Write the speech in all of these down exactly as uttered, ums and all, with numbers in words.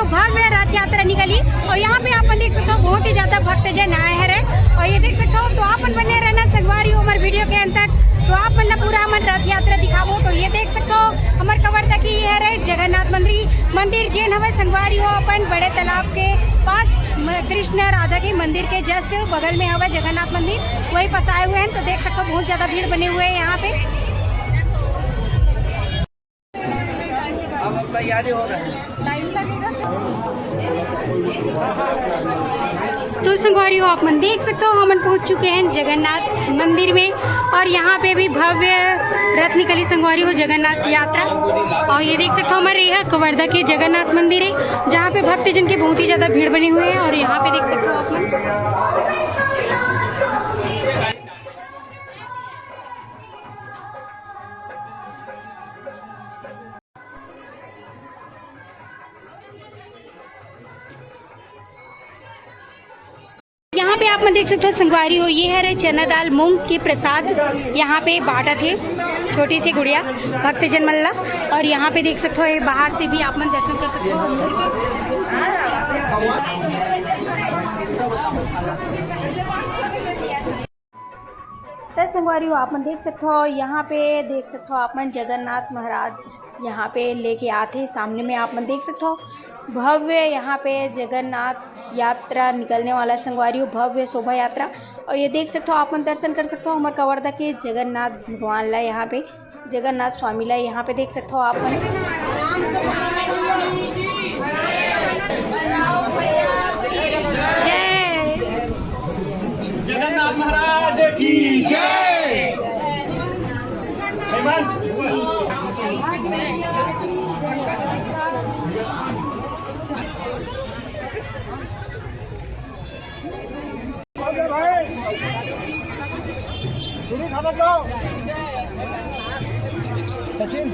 भव्य रथ यात्रा निकली और यहाँ पे आप मन देख सकथो, बहुत ही ज्यादा भक्तजन आए हरे। और ये देख सकथो, तो आप मन बने रहना संगवारी हो हमर वीडियो के अंत तक। तो आप मन ला पूरा हमन रथ यात्रा दिखाबो। तो ये देख सकथो, हमर कवर्धा के ये हरे जगन्नाथ मंदिर, मंदिर जेन हवय संगवारी हो अपन बड़े तालाब के पास, म-, कृष्ण राधा के मंदिर के just बगल में हवय जगन्नाथ मंदिर, वही पास आए हुए हैं। तो देख सकथो, बहुत ज्यादा भीड़ बने हुए हैं यहाँ पे। अब, अब तैयारी हो रहा है। तो संगवारी हो, आप मन देख सकते हो, हमन पहुंच चुके हैं जगन्नाथ मंदिर में और यहाँ पे भी भव्य रथ निकली संगवारी हो, जगन्नाथ यात्रा। और ये देख सकते हो, हमारे यहाँ कवर्धा के जगन्नाथ मंदिर है, जहाँ पे भक्तजन की बहुत ही ज्यादा भीड़ बनी हुई है। और यहाँ पे देख सकते हो आप मन। यहाँ पे आप मन देख सकते हो संगवारी हो, ये हरे चना दाल मूंग के प्रसाद यहाँ पे बांटत हे छोटी सी गुड़िया भक्तजन मन ला। और यहाँ पे देख सकते हो, ये बाहर से भी आप मन दर्शन कर सकते हो। त संगवारी हो, आप मन देख सकथो, यहाँ पे देख सकथो आप मन जगन्नाथ महाराज यहाँ पे लेके आथे। सामने में आप मन देख सकथो, भव्य यहाँ पे जगन्नाथ यात्रा निकलने वाला संगवारी हो, भव्य शोभा यात्रा। और ये देख सकथो, आप मन दर्शन कर सकथो हमर कवर्धा के जगन्नाथ भगवान ला, यहाँ पे जगन्नाथ स्वामी ला यहाँ पे देख सकथो आप मन। जय। जगन्नाथ महाराज की जय। श्रीमान। सचिन।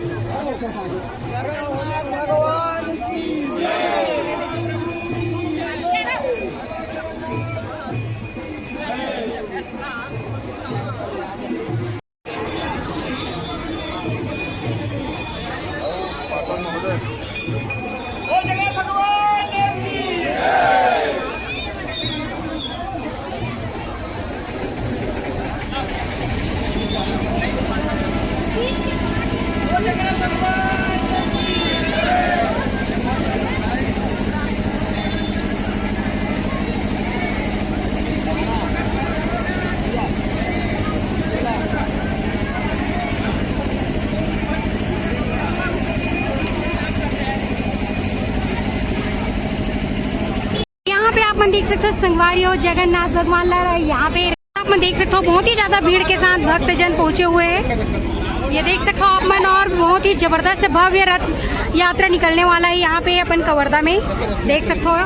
यहाँ पे आप मन देख सकते हो संगवारी हो जगन्नाथ भगवान ला, यहाँ पे आप मन देख सकते हो बहुत ही ज्यादा भीड़ के साथ भक्तजन पहुंचे हुए हैं। ये देख सकते हो आप मन, और बहुत ही जबरदस्त भव्य रथ यात्रा निकलने वाला है यहाँ पे अपन कवर्धा में, देख सकते हो।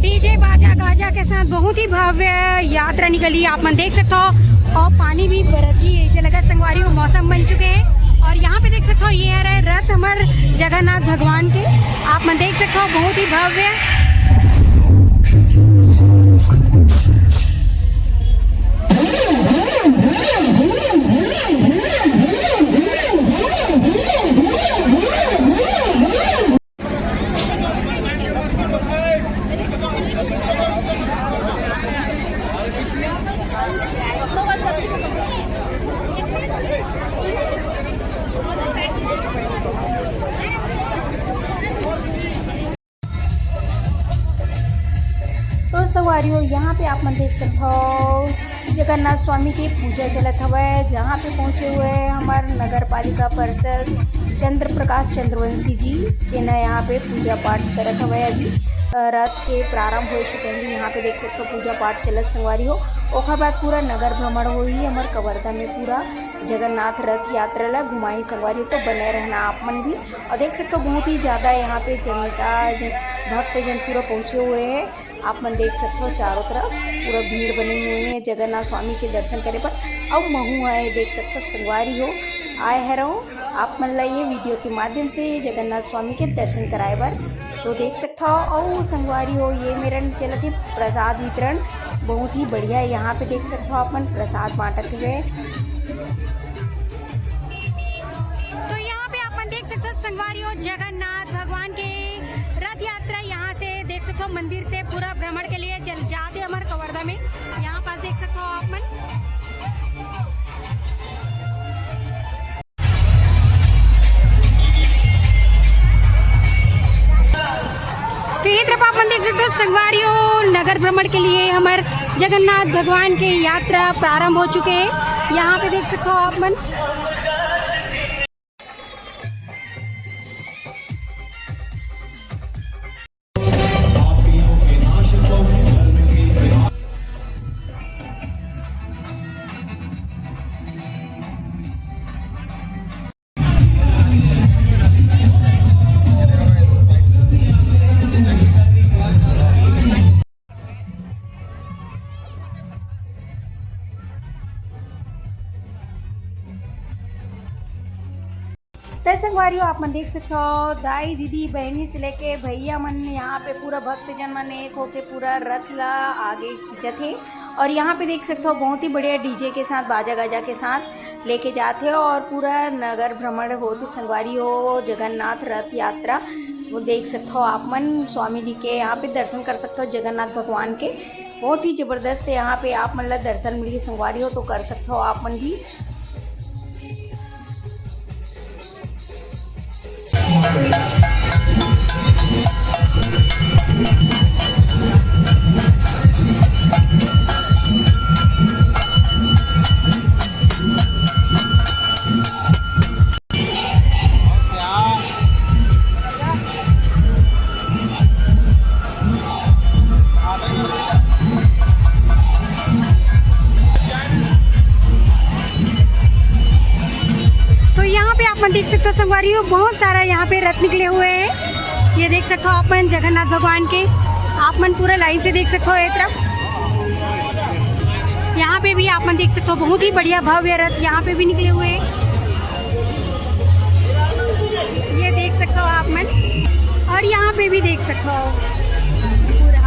डीजे बाजा गाजा के साथ बहुत ही भव्य यात्रा निकली, आप मन देख सकते हो। और पानी भी बरसी है, ऐसे लगा संगवारी हो मौसम बन चुके हैं। और यहाँ पे देख सकते हो, ये है रहे रथ हमर जगन्नाथ भगवान के, आप मन देख सकते हो बहुत ही भव्य। तो संगवारी हो, यहाँ पे आप मन देख सकत हो जगन्नाथ स्वामी के पूजा चलत हवय, जहाँ पे पहुँचे हुए हैं हमार नगर पालिका पार्षद चंद्र प्रकाश चंद्रवंशी जी, जेन ह यहाँ पे पूजा पाठ करत हवय। अभी अ, रथ के प्रारंभ होए से पहले यहाँ पे देख सकत हो पूजा पाठ चलत संगवारी हो। ओकर बाद पूरा नगर भ्रमण होही हमर कवर्धा में, पूरा जगन्नाथ रथ यात्रा ला घुमाही संगवारी हो। तो बने रहना आप मन भी। और देख सकते हो बहुत ही ज्यादा यहाँ पे जनता, जन, भक्तजन पूरा पहुँचे हुए हैं। आप मन देख सकते हो चारों तरफ पूरा भीड़ बने हुए हैं जगन्नाथ स्वामी के दर्शन करे बर। अउ महू आए देख सकते हो संगवारी हो, आए हरव आप मन ला ये वीडियो के माध्यम से जगन्नाथ स्वामी के दर्शन कराए बर। तो देख सकते हो, अउ संगवारी हो, ये मेरन चलत हे प्रसाद वितरण, बहुत ही बढ़िया। यहाँ पे देख सकते हो आप मन प्रसाद बांटत हुए। देख सकते हो संगवारी हो, जगन्नाथ भगवान के रथ यात्रा यहाँ से देख सकते हो, मंदिर से पूरा भ्रमण के लिए चल जाते हैं हमारे कवर्धा में। यहाँ पास देख सकते हो आप मन। तो ये तरफ आप मन देख सकते हो संगवारी हो, नगर भ्रमण के लिए हमारे जगन्नाथ भगवान के यात्रा प्रारंभ हो चुके हैं। यहाँ पे देख सकते हो आप मन। तो संगवारी हो, आप मन देख सकते हो, दाई, दीदी, बहनी से लेके भैया मन यहाँ पे पूरा भक्तजन मन एक होके पूरा रथ ला आगे खींचत हे। और यहाँ पे देख सकते हो, बहुत ही बढ़िया डीजे के साथ, बाजा गाजा के साथ लेके जात हे और पूरा नगर भ्रमण होत हे संगवारी हो, जगन्नाथ रथ यात्रा। वो देख सकते हो आप मन, स्वामी जी के यहाँ पे दर्शन कर सकते हो, जगन्नाथ भगवान के। बहुत ही जबरदस्त यहाँ पे आप मन ला दर्शन मिली संगवारी हो, तो कर सकते हो आप मन भी। तो यहाँ पे आप मन देख सकते हो संगवारी हो, बहुत सारा यहाँ पे रथ निकले हुए हैं। ये देख सकते हो आप मन जगन्नाथ भगवान के, आप मन पूरा लाइन से देख सकते हो एक तरफ। यहाँ पे भी आप मन देख सकते हो, बहुत ही बढ़िया भव्य रथ यहाँ पे भी निकले हुए हैं। ये देख सकते हो आप मन, और यहाँ पे भी देख सकते हो पूरा।